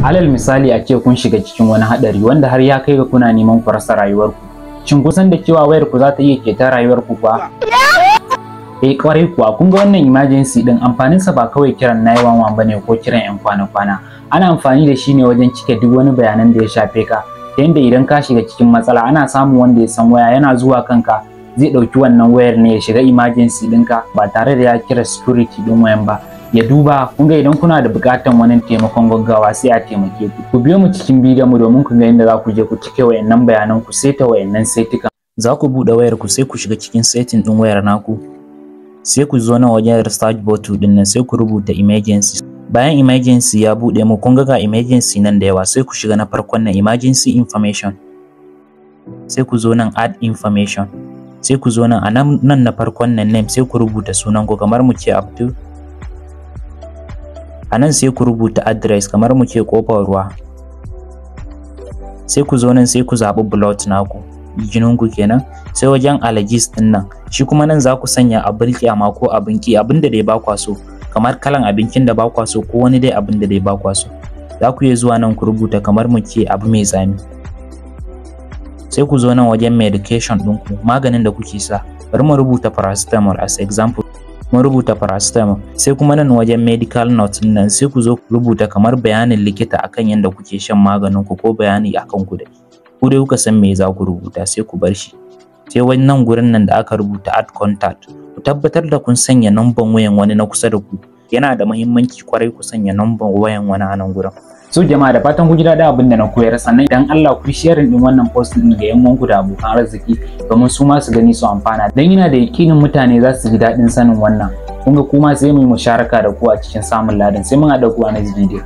Alal misali, a ce kun shiga cikin wani haɗari wanda har ya kai ga kuna neman ku rasa rayuwarku. Shin kun san da cewa wayar ku za ta iya ceton rayuwarku kuwa? Eh, kwarai kuwa. Kun ga wannan emergency din, amfaninsa ba kawai kiran 911 bane ko kiran yan kwana-kwana. Ana amfani da shi ne wajen cike duk wani bayanan da ya shafe ka, ta yadda idan ka shiga cikin matsala, ana samun wanda ya san waya yana zuwa kanka, zai ɗauki wannan wayar ne ya shiga emergency ɗinka ba tare da ya kira security ɗin wayan ba, ya duba. Kun ga idan kuna da buƙatar wani taimakon gaggawa, sai a taimake ku. Ku biyo mu cikin bidiyon mu domin ku ga yadda za ku je ku cike wayannan bayanan, ku seta wayannan setukan. Za ku buɗe wayar ku, sai ku shiga cikin setting ɗin wayar naku, sai ku zo nan wajen research button din nan, sai ku rubuta emergency. Bayan emergency ya buɗe mu, kun ga emergency nan da yawa, sai ku shiga na farkon nan, emergency information. Sai ku zo nan add information, sai ku zo nan a nan na farkon nan, name, sai ku rubuta sunan ku, kamar mu ce Abdul. A nan sai ku rubuta address, kamar mu ce Kofar Ruwa. Sai ku zo nan, sai ku zaɓi blood naku, jininku kenan. Sai wajen allergies din nan, shi kuma nan za ku sanya abin kyama ko abin ki, abin da dai ba kwa so, kamar kalan abincin da ba kwa so ko wani dai abin da dai ba kwa so. Za ku iya zuwa nan ku rubuta, kamar mu ce abu mai tsami. Sai ku zo nan wajen medication ɗinku, maganin da kuke sa. Bari mu rubuta paracetamol as example. Mun rubuta paracetamol. Sai kuma nan wajen medical notes nan, sai ku zo ku rubuta kamar bayanin likita akan yadda kuke shan maganin ku ko bayani akan ku dai. Ku dai kuka san me za ku rubuta, sai ku bar shi. Sai wannan gurin nan da aka rubuta add contact, ku tabbatar da kun sanya numban wayan wani na kusa da ku. Yana da muhimmanci kwarai ku sanya numban wayan wani a nan gurin. So jama'a, da fatan ku ji daɗin abin da na koyar. Sannan idan Allah ku sharing din wannan post din ga yan uwanku da abokan arziki domin su ma su gani su amfana, dan yana da yakinin mutane za su ji daɗin sanin wannan. Kun ga kuma sai mu yi musharaka da ku a cikin samun ladan. Sai mun haɗa ku a next video.